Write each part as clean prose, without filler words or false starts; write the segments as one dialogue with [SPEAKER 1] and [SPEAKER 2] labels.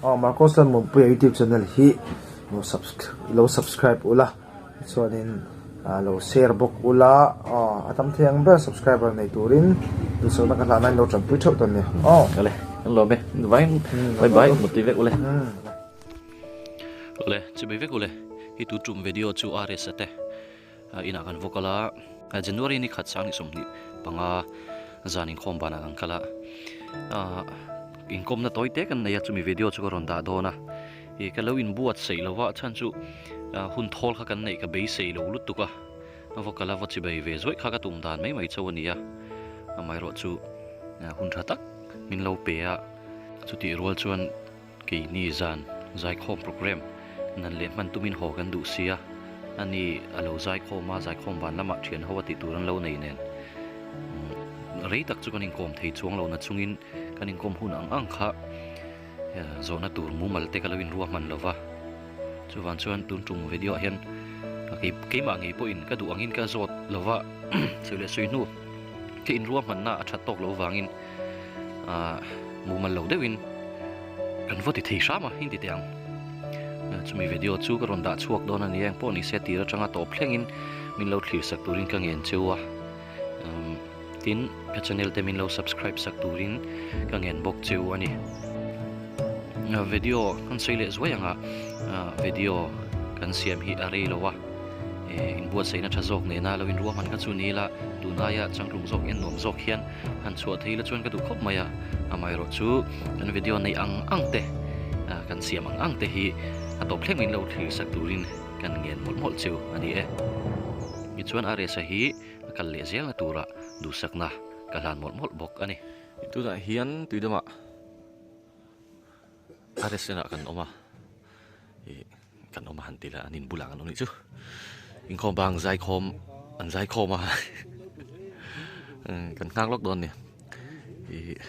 [SPEAKER 1] Aw Marcos Lalmuanpuia youtube channel hi lo subscribe ula chuanin lo share bawk ula aw a tam thei ang ber subscriber nei turin duhsakna ka hlahna in lo tanpui theuh dawn nia aw.
[SPEAKER 2] Awle kan lawm e vai bye bye mutui vek ule. Awle chimei vek ule hi tu tum video chu RS a te inah kan vawk ala January ni khat sang ni 25 zan inkhawm banah kan kal a inkawmna tawi te kan nei a chumi video chu ka rawn dah dawn a. Ih ka lo inbuatsaih lo va chhan chu hun thawl kha kan neih ka beisei lo lutuk a, va kal a va chibei ve zuaih kha ka tum dan mai mai chauh a ni a, amaherawh chu hun tha tak min lo pe a, chutih rual chuan keini zan zaikhawm program nan leh hman tumin haw kan duh si a, ani a lo zaikhawm a, zaikhawm van lamah thian ho a tih tur an lo nei nen rei tak chu kan inkawm thei chuang lo nachungin kan inkawm hun ang ang kha. Zawhna tur mumal te ka lo inruah hman lo va, chuvang chuan tun tum video ah hian keimah ngei pawhin ka duh angin ka zawt lo va, sawi leh sawi hnu ka inruah hmanna a that tawk loh vangin mumal lo deuhin kan va ti thei hram a, inti teh ang. Chumi video chu ka rawn dah chhuak dawn a ni a, engpawh ni se tir atanga tawp thlengin min lo thlir sak turin ka ngen cheu a. Tin, ka channel te min lo subscribe sak turin ka ngen bawk cheu a ni. Video kan sawi leh zuai anga video kan siam hi a rei lo a, inbuatsaihna tha zawk nena lo inruahman kha chu ni ila tunaia changtlung zawk en nuam zawk hian han chhuah thei ila chuan ka duh khawp mai a, amaherawh chu kan video neih ang ang te kan siam ang ang te hi a tawp thleng min lo thlir sak turin kan ngen mawlh mawlh cheu a ni e. Tichuan RS-a hi a kal leh zelna tura duhsakna ka hlan mawlh mawlh bawk a ni. Tunah hian tuidamah a restaurant ah kan awm a, ih kan awm a han ti la an inbulah kan awm nih chu. Inkhawm bang zaikhawm an zaikhawm a kan nghak lawk dawn a ni. Ih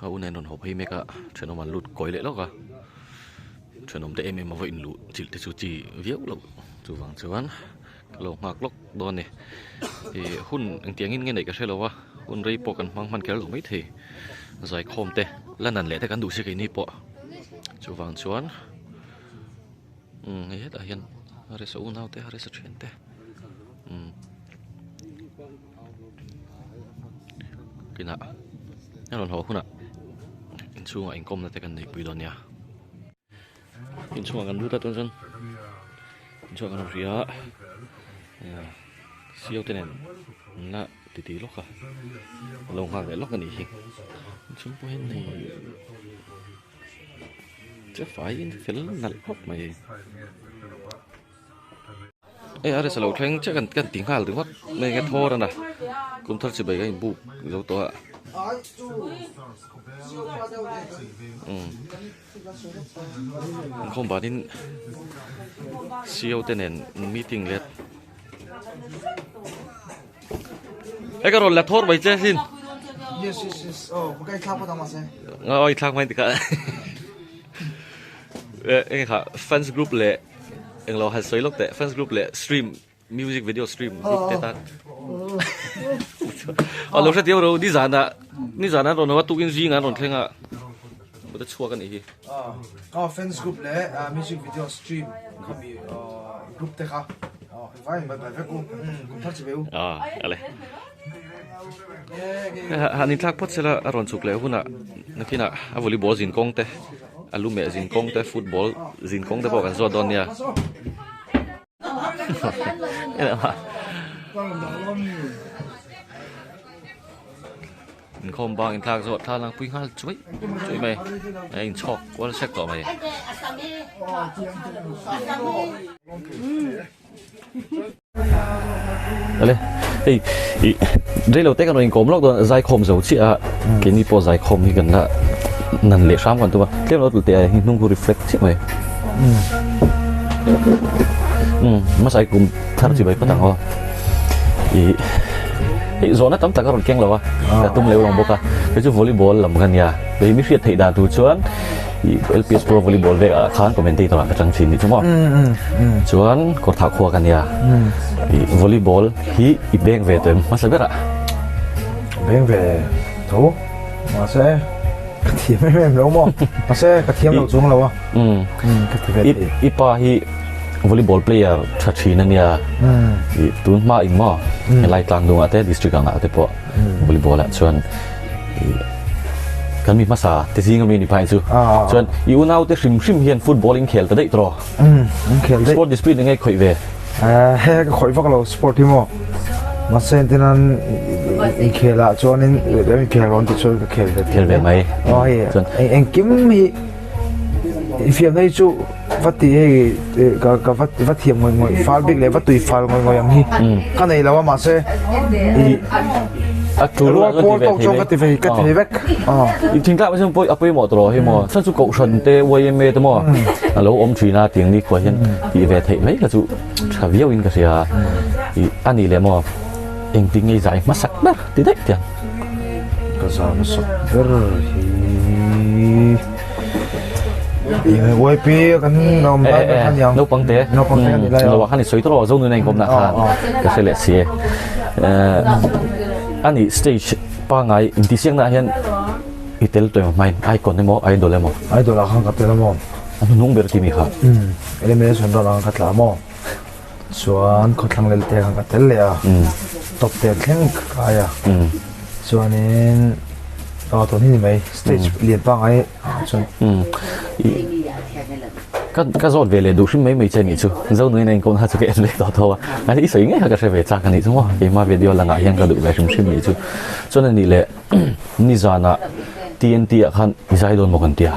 [SPEAKER 2] a u nen rawn haw phei mek a thenawm an lut kawi leh lawk a, thenawm te em em a va inluh chilh te chu chi viau loh chuvang chuan. Ka lo nghak lawk dawn a ni. Ih hun engtiang in nge neih ka hre lo a, hun rei pawh kan hmang hman kher lo maithei. Zaikhawm te la nan leh te kan duh si keini pawh. Chuvang chuan umm hei hetah hian resa unau te resa thian te umm kinah a rawn haw hunah inchhungah inkawmna te kan neihpui dawn nia. Inchhungah kan lut a tun chuan inchhungah kan hria a siau te nen an la titi lawk a lo nghak leh lawk a nih hi inchhung pawh hian hei che faiin fel nalh khawp mai. Hei a resa lo thleng chiah kan kan ti nghal ringawt mai nge thawr a na kum thar chibai ka inbuk zo tawh a umm inkhawm banin C O te nen meeting let hei ka rawn la thawr mai che sin aw i thlak mai tikah eng kha fans group leh. Englo han sawi lawk teh fans group leh stream music video stream group te tan a lo hre diau ro ni zana ni zana rawn ho a tukin zing an rawn thleng a mut a chhuak a nih hi
[SPEAKER 1] aw fans group leh music video stream khami group te kha vai vai vai vek u kum thar chi ve u
[SPEAKER 2] a ale han inthlak phawt sela a rawn chhuk leh hunah nakinah a volleyball zin kawng te A lu meh zin kawng te football zin kawng te pawh kan zawt dawn nia. Inkhawm bang inthlak zawh thla lang pui nghal chuai chuai mai a inchhawk kual sek tawh mai. Ale hei ih reilo te kan rawn inkawm lawk dawn zaikhawm zo chiah a keini pawh zaikhawm hi kan la nan leh hram kan tum a tlem lo tute ah hi hnung khu reflect chiah mai umm hmasai kum thar chi bai phawt ang aw ih hei zawhna tam tak a rawn keng lo a ka tum leuh ang bawk a hei chu volleyball lam kha nia hei mi hriat theih dan tur chuan Ih LPS Pro Volleyball vek ah khan commentator ah ka chang thin nih chu maw. Chuan kawrthah khua ka nia. Ih volleyball hi i beng ve tawh em hmasa berah?
[SPEAKER 1] Beng ve tho mahse. Ka thiam em em lo maw? Mahse ka thiam lo chuang lo a. Umm ka ti ve thei.
[SPEAKER 2] I pa hi volleyball player tha thin a nia. I tun hma in maw helai tlangdungah te district angah te pawh volleyball ah chuan i kan mi hmasa te zing ami ni phai chu. Chuan i unau te hrim hrim hian football in khel ta daih tawh.
[SPEAKER 1] Umm an khel daih.
[SPEAKER 2] Sport discipline enge khawih ve?
[SPEAKER 1] He ka khawih vak lo sport hi maw. Mahse entirnan inkhel ah chuanin inkhel rawn ti chuan ka khel ve
[SPEAKER 2] Khel ve mai.
[SPEAKER 1] Aw hei engkim hi infiamna hi chu va ti hei ka ka va va thiam ngawih ngawih fal bik leh va tui fal ngawih ngawih ang hi ka nei lo a mahse
[SPEAKER 2] i a tul
[SPEAKER 1] rual pawl tawk chuan ka ti ve ka thei vek.
[SPEAKER 2] I thingtlak mai chuan pawh a pawimawh tawh lo hi maw chhan chu kohhran te yma te maw a lo awm thin a tiang nikhua hian tih ve theih mai kha chu tha viau in ka hria i a nih leh maw engtin nge i zai hmasak ber ti daih tiang.
[SPEAKER 1] Ka zai hmasak ber hi YP kan awm lai ber kha niang.
[SPEAKER 2] Naupang te.
[SPEAKER 1] Naupang te kan ni lai a.
[SPEAKER 2] Lo khan i sawi tawh lo Zonun a inkawm nah khan ka hre leh si e. A nih stage Pangai intihsiaknaah hian i tel tawh emaw hmain icon emaw idol emaw?
[SPEAKER 1] Idol ah khan ka tel amaw?
[SPEAKER 2] A hnuhnung ber timi kha.
[SPEAKER 1] Umm elimination round ah khan ka tla amaw? Chuan khawthlang lel te khan ka tel leh a, top ten thleng ka kai a, chuanin aw tun hi ni mai stage lian pangai ah chuan.
[SPEAKER 2] Umm i Ka ka zawt ve leh duh hrim mai mai che nih chu. Zonuin a inkawn kha chu ka en leh tawh tho a. Mahse i sawi ngei kha ka hre ve chak a nih chu maw. Keimah video langah hian ka duh ve hrim hrim nih chu. Chuan a nih leh nizanah TNT ah khan i zai dawn maw kan tia.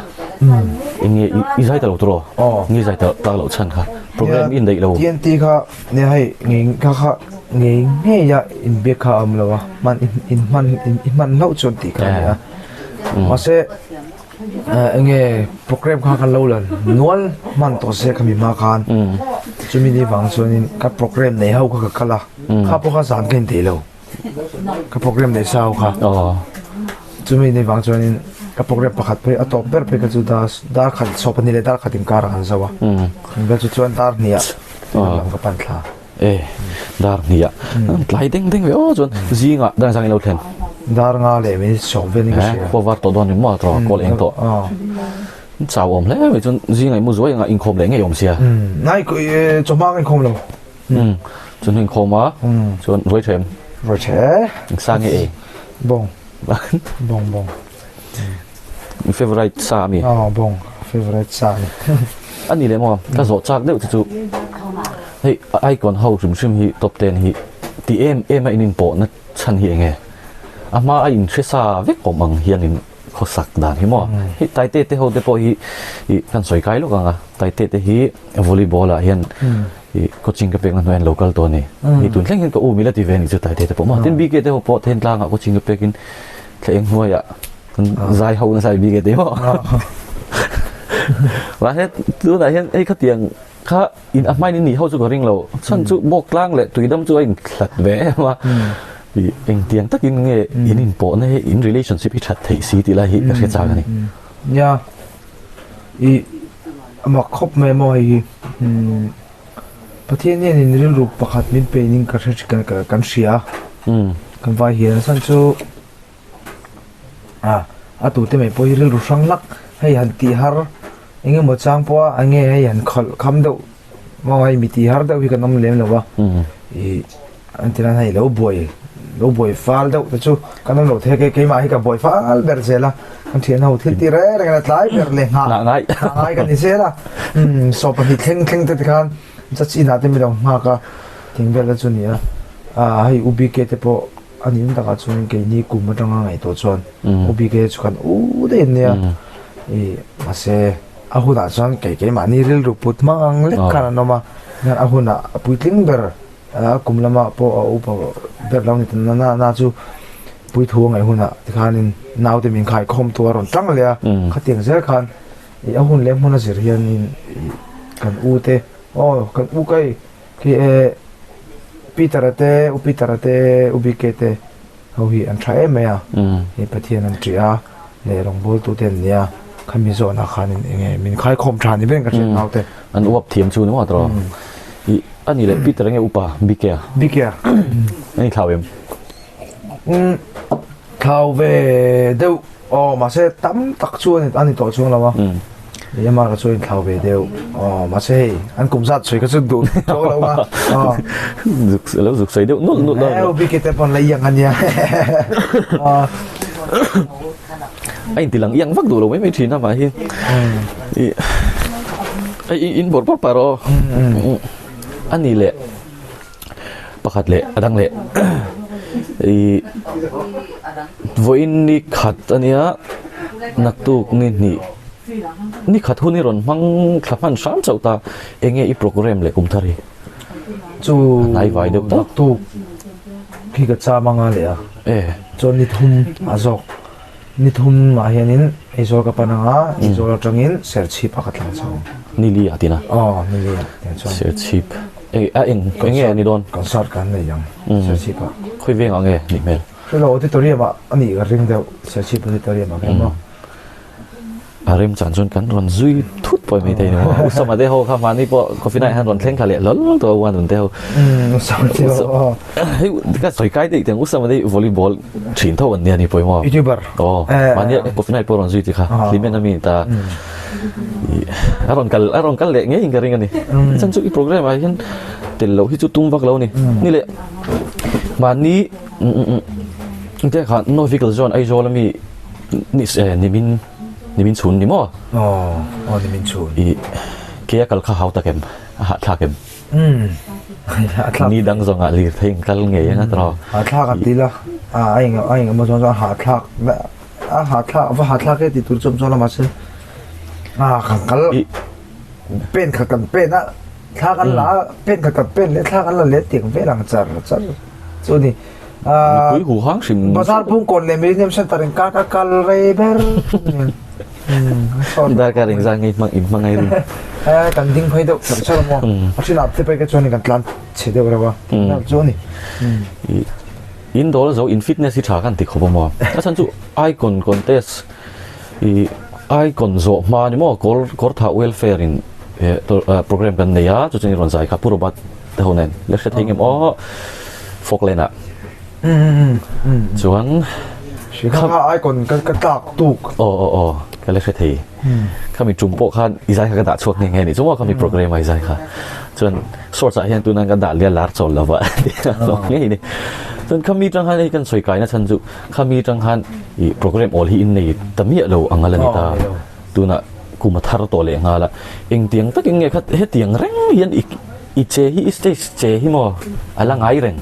[SPEAKER 2] Eng nge i zai ta lo tawh rawh. Nge i zai ta tak loh chhan kha. Program i indaih lo.
[SPEAKER 1] TNT kha nia hei ngei kha kha ngei ngei a inbiak kha a awm lo a. Hman in hman i hman hlauh chuan tih kha a ni a. Mahse. Enge program kha kan lo la nual hman tawh se khami hma khan chumi ni vang chuanin ka program nei ho kha ka kal a kha pawh kha zan ka inthei lo ka program nei sa ho kha chumi ni vang chuanin ka program pakhat phei a tawp ber phei kha chu dar khat sawp pahnih leh dar khat inkarah kan zo a chu chuan dar hnih ah lam ka pan thla.
[SPEAKER 2] E, dar hnih ah tlai deng deng ve aw chuan zingah dar zang ilo thlen.
[SPEAKER 1] Dar nga leh min sawm vel in ka hria.
[SPEAKER 2] Khua var tawh dawn ni maw tawh kawl eng tawh. Chau awm hle mai chuan zingah i mu zuai anga inkhawm leh ngei awm sia.
[SPEAKER 1] Nai chawhma ka inkhawm lo.
[SPEAKER 2] Chuan inkhawm a chuan ruai tha em?
[SPEAKER 1] Ruai tha e.
[SPEAKER 2] Sa nge ei?
[SPEAKER 1] Bawng. Bawng bawng.
[SPEAKER 2] Favorite sa ami?
[SPEAKER 1] Aw bawng favorite sa ani.
[SPEAKER 2] Ani leh maw ka zawh chak deuh te chu hei icon ho hrim hrim hi top ten hi ti em em a in inpawh na chhan hi enge a hma a in hre sa vek awm ang hian in khawsak dan hi maw hei taite te ho te pawh hi ih kan sawi kai lawk ang a taite te hi volleyball ah hian ih coaching ka pek na hnuai an lo kal tawh a ni hei tun thleng hian ka u mila ti ve a nih chu taite te pawh maw tin bk te ho pawh thentlang ah coaching ka pek in thla eng hnuai ah Zai ho nasa i bik e ti maw? Mahse tunah hian hei khatiang kha in a hmain in nih ho chu ka ring lo. Chhan chu bawk tlang leh tuidam chu a inhlat ve em a. I engtiang takin nge in inpawhna hi in relationship hi that theih si tih lai hi ka hre chak a ni.
[SPEAKER 1] Nia, i a mak khawp mai maw hei hi. Pathian hian in rilru pakhat min pein in ka hre kan hria. Kan vai hian chhan chu. A a tute mai pawh hi rilru hrang hlak hei han tih har eng emaw chang pawh a enge hei han khalh kham deuh maw hei mi tih har deuh hi kan awm lem lo a ih an ti nan hei lo buai lo buai fal deuh te chu kan awm lo thei a keimah hi ka buai fal ber zel a kan thian ho thil ti reng reng a tlai ber leh nghah nghah ngai kan ni zel a umm saw pahnih thleng thleng te tikhan judge inah te mi lo nghak a thing vel te chu a ni a ah hei u bk te pawh. A nih takah chuan keini kum atanga ngaihtuah chuan UBK chu kan u daih an nia. I mahse a hunah chuan kei keimahni rilru put hmang ang lek khan an awm a. Hian a hunah a puitling ber a kum lamah pawh a upa ber lo ni ta na na chu puithu a ngaih hunah tikhanin naute min khaikhawm tu a rawn tang leh a. Khatiang zel khan i a hun leh hmun a zir hianin i kan u te aw kan u kai Khi e Peter-a te, U Peter-a te, U BK te ho hi an tha em mai a. Hei Pathian an ṭih a, leh rawngbawltu te an nia. Khami zawhna khanin eng nge min khaikhawm ṭha ni ber ka hriat nau te.
[SPEAKER 2] An uap thiam chu ni maw tawh. I a ni leh Peter-a nge upa BK-a?
[SPEAKER 1] BK-a.
[SPEAKER 2] An inthlau em?
[SPEAKER 1] Umm thlau ve deuh. Aw mahse tam tak chu a ni tawh chuang lo a. Myanmar kha chu a inthlau ve deuh. Aw mahse hei an kum zat sawi kha chu duh tawh lo a. Aw.
[SPEAKER 2] Zuk lo zuk sawi deuh nulh nulh
[SPEAKER 1] a. Biki te pawn la iang a nia.
[SPEAKER 2] Aw. A inti lang iang vak duh lo mai mai thin a mah hi. I in bawrh bawrh pah rawh aw. A ni leh. Pakhat leh a dang leh ih vawiin ni khat a nia naktuk ni hnih ni khat hun i rawn hmang thla hman hram chauh ta eng nge i programme leh kum thar hi
[SPEAKER 1] chu
[SPEAKER 2] hnai vai deuh tak
[SPEAKER 1] naktuk khi ka cham anga leh a chuan ni thum a zawk Ni thum ah hianin Aizawl ka pan anga, Aizawl atangin Serchhip ah ka tlang chho.
[SPEAKER 2] Nili ah tina?
[SPEAKER 1] Aw, Nili ah tiang chuan.
[SPEAKER 2] Serchhip. Eng a eng eng nge ni dawn?
[SPEAKER 1] Concert kan nei ang Serchhip ah.
[SPEAKER 2] Khawi veng ah nge nih hmel?
[SPEAKER 1] Hrelo auditorium ah a nih ka ring deuh, Serchhip auditorium ah khan maw.
[SPEAKER 2] A rem chan chuan kan rawn zui thut pawh mai thei ni maw? Usama te ho kha hmani pawh coffee night han rawn thleng thla leh hlawl tawh a uan te ho.
[SPEAKER 1] Usama te ho.
[SPEAKER 2] Hei ka sawi kai daih teng Usama te volleyball thin tho an nia ni pawimawh.
[SPEAKER 1] Youtuber.
[SPEAKER 2] Aw mahni coffee night pawh rawn zui ti kha hlimen a mi ta. A rawn kal a rawn kal leh ngei in ka ring a ni. Chan chu i program ah hian tel loh hi chu tum vak lo a ni. Ni leh mahni te kha no vehicle zawn Aizawl a mi Ni se nimin nimin chhun ni maw?
[SPEAKER 1] Aw aw nimin chhun.
[SPEAKER 2] I ke a kal kha hau tak em? A hahthlak em?
[SPEAKER 1] Umm hahthlak.
[SPEAKER 2] Ni dang zawngah lir thei in kal ngei anga tawh.
[SPEAKER 1] Hahthlak an ti la a a eng a eng emaw chuan chuan hahthlak a hahthlak va hahthlak e tih tur chu awm chuan lamah se a kan kal pen khat kan pen a thla kan la a pen khat kan pen leh thla kan la leh tiang vel ang char char chu ni.
[SPEAKER 2] Mipui hu hang hrim.
[SPEAKER 1] Bazar Bungkawn leh Millennium Centre in kar ka kal rei ber.
[SPEAKER 2] Darkar engzat nge hmang in hmang ai rin.
[SPEAKER 1] Eh kan ding phei deuh char char maw. A thin ah te phei ka chuan kan tlan chhe deuh reuh a. Chu ani.
[SPEAKER 2] In dawl zo in fitness hi tha kan ti khawp a maw. A chhan chu icon contest i icon zawh hma ni maw kawr kawrthah welfare in program kan nei a chu chuan i rawn zai kha Pu Robert te ho nen la hre thei ngem aw Falkland ah chuan
[SPEAKER 1] kha kha icon ka ka tlak tuk
[SPEAKER 2] aw aw aw ka la hre thei khami tum pawh khan i zai kha ka dah chhuak nghe nghe ni chu maw khami program a i zai kha chuan shorts ah hian tunan ka dah lian lar chawl lo va ngei ni chuan khami tang khan hei kan sawi kai na chhan chu khami tang khan i program awl hi in nei ta miah lo ang a la ni ta Tunah kum a thar tawh leh nghal a, engtiang takin nge kha hetiang reng hian i i che hi i stage che hi maw a la ngai reng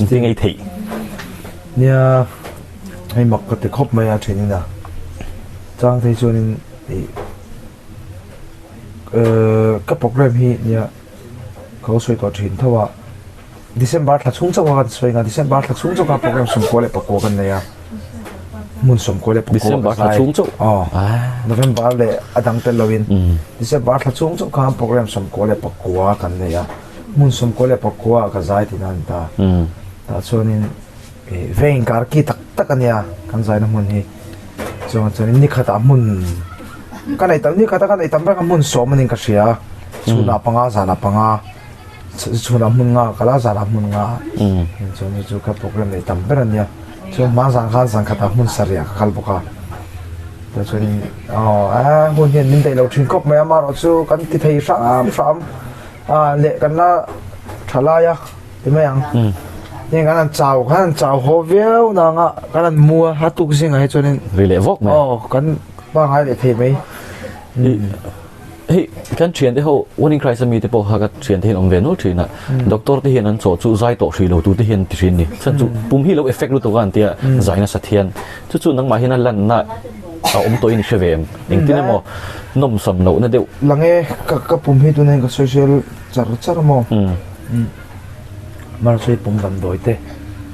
[SPEAKER 2] inti ngei theih.
[SPEAKER 1] Nia hei mak ka ti khawp mai a then in a chang phei chuanin ih ka program hi nia ka lo sawi tawh thin tho a. December thla chhung chauh a kan sawi nga December thla chhung chauh kha program sawmkua leh pakua kan nei a hmun sawmkua leh pakua
[SPEAKER 2] December thla chhung chauh
[SPEAKER 1] aw November leh a dang tel loin December thla chhung chauh khan program sawmkua leh pakua kan nei a hmun sawmkua leh pakua ka zai tihna a ni ta tah chuanin ih veng inkar ki tak tak a nia kan zaina hmun hi chuan chuanin ni khatah hmun ka nei tam ni khata ka nei tam ber kha hmun sawm a niin ka hria chhunah panga zanah panga. Chhunah hmun nga kal a, zanah hmun nga. Chuan chu chu ka program nei tam ber a nia. Chuan hma zan khan zan khatah hmun sarih ah ka kal bawk a. Chuan aw a hun hian min daih lo thin khawp mai a, amaherawh chu kan ti thei hram hram a leh kan la tha lai a ti mai ang. Heng kan han chau kan han chau haw viau nang a kan han mu a, a tuk zingah hi chuanin
[SPEAKER 2] Ri leh vawk mai.
[SPEAKER 1] Aw kan pangngai leh thei mai.
[SPEAKER 2] Hei kan thiante ho One in Christ ami te pawh kha ka thiante hian awm ve nual thin a, doctor te hian an chaw chu zai tawh hrih lo tu te hian ti thin ni. Chhan chu pum hi lo effect lutuk a an tia zai nasa thian. Chu chu nangmah hian a lanna a awm tawhin i hre ve em? Engtin emaw nawmsam lohna deuh.
[SPEAKER 1] Lang e, ka ka pum hi tunah hian ka sawisel char char maw? March hi pum damdawi te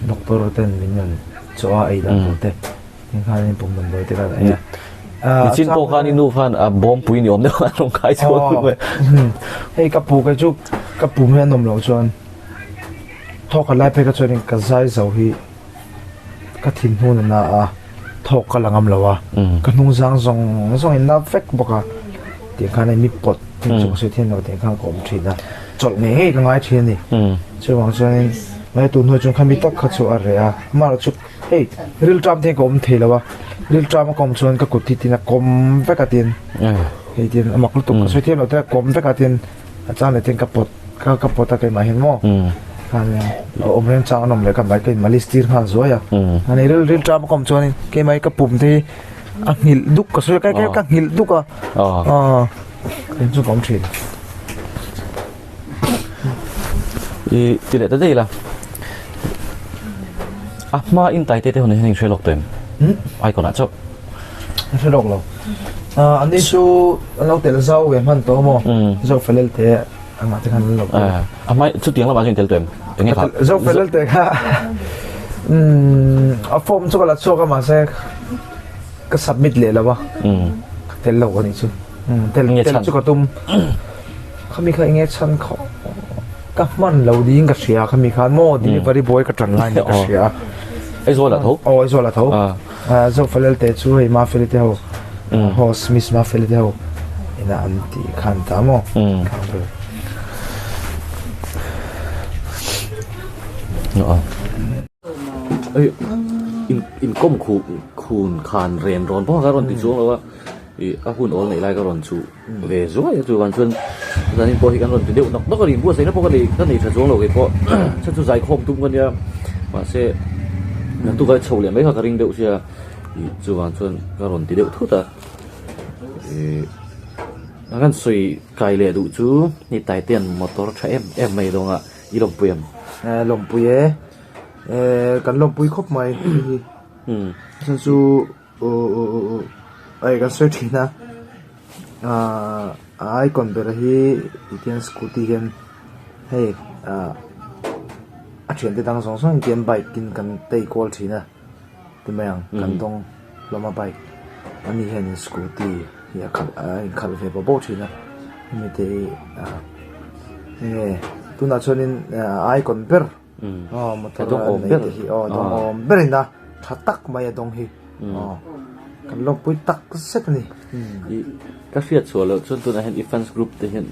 [SPEAKER 1] doctor ten min rawn chaw a ei dan tur te. Engkhan in pum damdawi te khan ei a.
[SPEAKER 2] Nichin pawh khan i nu khan a bawmpui ni awm deuh a rawn khai chhuak mai.
[SPEAKER 1] Hei ka pu kei chu ka pum hi a nawm loh chuan thawk khat lai phei ka chuanin ka zai zo hi ka thin hnun a na a, thawk ka la ngam lo a, ka hnung zang zawng zawng in na vek bawk a, tiang khan hei mi pawt chu ka sawi thiam lo tiang khan ka awm thin a, chawlh ngei ngei ka ngai thin a ni. Chuvang chuanin hei tun hnuai chuan khami tak kha chu a reh a, amaherawhchu Hei rilṭam te hi ka awm thei lo a. Rilṭam a kawm chuan ka kut hi tin a kawm vek a tin hei tin a mak lutuk ka sawi thiam lo te a kawm vek a tin a chang leh tin ka pawt ka ka pawt a keimah hian maw khan a awm reng chang an awm leh ka bike ka in malis tir nghal zuai a ani ril rilṭam a kawm chuan keimah hi ka pum te hi a nghilh duk ka sawi a ka ka nghilh duk a aw eng chu ka awm thin.
[SPEAKER 2] I ti leh ta daih la. A hma in taite te hun hian in hre lawk tawh em? Icon ah chauh.
[SPEAKER 1] Ka hre lawk lo. Ah an ni chu an lo tel zau ve hman tawh maw? Zo felel te angah te khan an lo tel.
[SPEAKER 2] A hma chutiang lamah chuan in tel tawh em? Enge kha?
[SPEAKER 1] Zo felel te kha a form chu ka la chhuak a mahse ka submit leh lo a. Ka tel lo a nih chu. Tel tel chu ka tum. Khami kha enge chhan kha ka hman lo ding ka hria khami khan maw delivery boy ka tan lai ni ka hria.
[SPEAKER 2] Aizawl ah tho?
[SPEAKER 1] Aw Aizawl ah tho. Zofalel te chu hei Mafeli te ho host Miss Mafeli te ho ina an ti khan ta maw.
[SPEAKER 2] Ei in inkawm khuh khun khan ren rawn pawh ka rawn ti chuang lo a ih a hun awl neih lai ka rawn chuh ve zuai a chuvang chuan zanin pawh hi kan rawn ti deuh nawk nawk a ni buatsaihna pawh ka nei ka nei tha chuang lo kei pawh chhan chu zaikhawm tum ka nia mahse naktuk a chho leh mai kha ka ring deuh sia ih chuvang chuan ka rawn ti deuh thut a ih a kan sawi kai leh duh chu hei Taitea'n motor tha em em mai dawn a. I lawmpui em?
[SPEAKER 1] Eh lawmpui e. Eh kan lawmpui khawp mai hi. Chhan chu ai kan sawi thin a. Ah a icon ber hi tihian scooty hian hei ah a thiante dang zawng zawng hian bike in kan tei kual thin a. Ti mai ang kan dawng hlawm a bike ani hianin scooty hi a khalh a inkhalh ve bawk bawk thin a hemi te hi ah enge tunah chuanin ah icon ber aw motor a nei te hi aw dawngawm ber in a tha tak mai a dawng hi aw kan lawmpui tak zet a ni.
[SPEAKER 2] Ih ka hriat chhuah loh chuan tunah hian i fans group te hian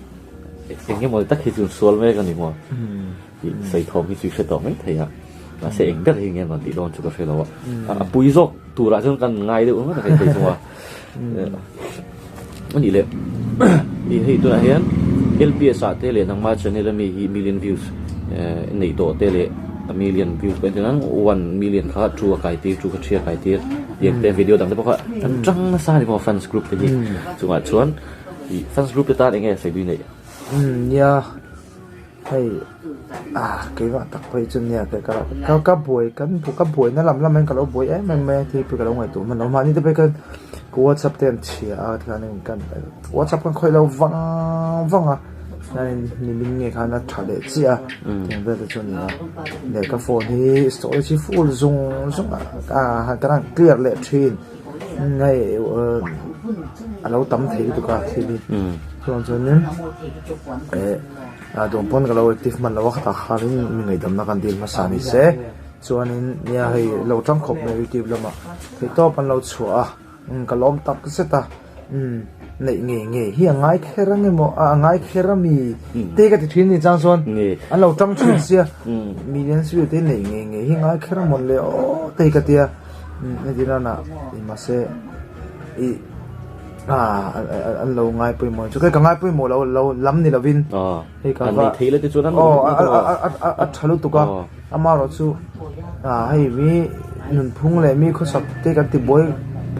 [SPEAKER 2] eng emaw tak hi chu an sual mek a ni maw? Tih sawi thawm hi chu i hre tawh mai thei a, mahse eng ber hi nge rawn tih dawn chu ka hre lo a, a pui zawk turah chuan kan ngai deuh ringawt a kan thei thung a, a nih leh ih hei tunah hian L P S ah te leh nangma channel ami hi million views nei tawh te leh a million views pawh entir nan one million kha two a kai tir two kha three a kai tir tiang te video dang te pawh kha an tang nasa a ni maw fans group te hi chungah chuan ih fans group te tan eng nge sawi dui neih?
[SPEAKER 1] Nia. Hei ah keimah tak phei chu nia ka ka ka buai kan ka buaina lam lam hian ka lo buai em em mai a thil pawh ka lo ngaihtuah hman lo mahni te pawh hian ka whatsapp te an chhia a tikhan kan whatsapp kan khawih lo vang vang a chuanin nimin nge khan a tha leh chiah a tiang vel te chu a ni a leh ka phone hi storage hi full zung zung a ah kan han clear leh thin hei a lo tam thei lutuk a thil hi chuan chuanin eh. Ah duang pawn ka lo active hman lo a khatah khanin mi ngaihdamna kan dil hmasa ni se chuanin nia hei lo tang khawp mai youtube lamah theihtawp an lo chhuah a umm ka lawm tak zet a umm neih ngei ngei hi a ngai kher ang emaw a ngai kher a mi te ka ti thin ni chang chuan an lo tang thin sia millions view te neih ngei ngei hi ngai kher a mawn le aw te ka tia umm heti nana mahse ih. Ah an lo ngai pawimawh chu ka ngai pawimawh lo lo lam ni lovin hei ka
[SPEAKER 2] va thei la te chuan
[SPEAKER 1] an a tha lutuk a amaherawh chu ah hei mi nunphung leh mi khawsak te kan ti buai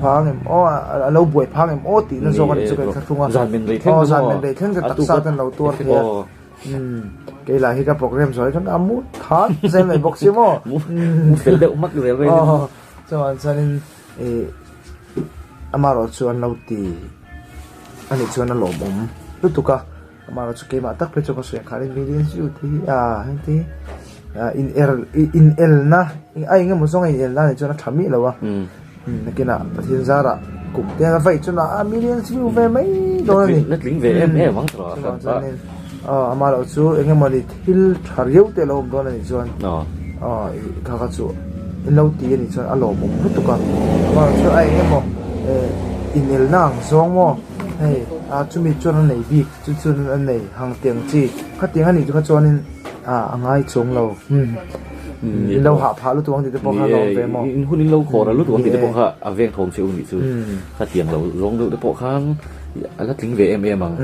[SPEAKER 1] phang em aw a lo buai phang em aw tih na zawk a nih chu ka inthlahrung a
[SPEAKER 2] zan men rei thleng
[SPEAKER 1] zan men rei thleng te taksa ten lo tuar thei a umm kei lah hi ka program zawh hi chuan a mu that zel mai bawk si maw
[SPEAKER 2] mu fel deuh hmak zel mai
[SPEAKER 1] chuan chuanin Ih amaherawh chu an lo ti a nih chuan a lawmawm lutuk a amaherawh chu keimah tak phei chu ka sawi ang khanin million view te hi ah heng te hi ah in er in elna a eng emaw zawnga in elna a nih chuan a tha miah lo a nakinah Pathian zarah kum te a vaih chuan a million view ve mai dawn a ni
[SPEAKER 2] na tling ve em em ang tawh
[SPEAKER 1] chuvang chuanin aw amaherawh chu eng emaw ni thil tha riau te a lo awm dawn a nih chuan aw ih kha kha chu. In lo ti a nih chuan a lawmawm lutuk a amaherawh chu a eng emaw eh inelna ang zawng maw hei ah chumi chuan a nei bik chu chuan a nei hang tiang chi khatiang a nih chu kha chuanin ah a ngai chuang lo umm. In lo hah phah lutuk ang tih te pawh kha a lawm ve maw?
[SPEAKER 2] In hun in lo khawr a lutuk ang tih te pawh kha a veng thawm che u nih chu. Khatiang lo zawng deuh te pawh khan a la tling ve em em ang.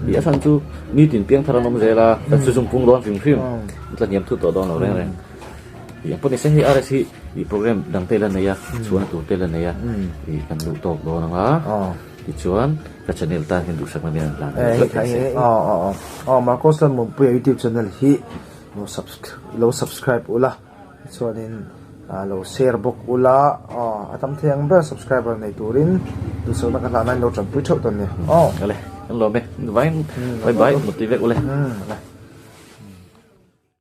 [SPEAKER 2] I a chhan chu nitin piang thar an awm zel a, kan chu zum pung dawn hrim hrim. Tla hniam thut tawh dawn lo reng reng. I ang pawh ni se hei RS hi i program dang te la nei a, chhuahna tur te la nei a, i kan luh tawk dawn ang a. Tichuan ka channel tan hian duhsakna nen an hlan
[SPEAKER 1] a ni. Aw Marcos Lalmuanpuia YouTube channel hi Lo lo subscribe ula chuanin lo share bawk ula aw a tam thei ang ber subscriber nei turin duhsakna ka hlan a in lo tanpui theuh dawn nia aw.
[SPEAKER 2] Awle kan lawm e vain bye bye mutui vek ule.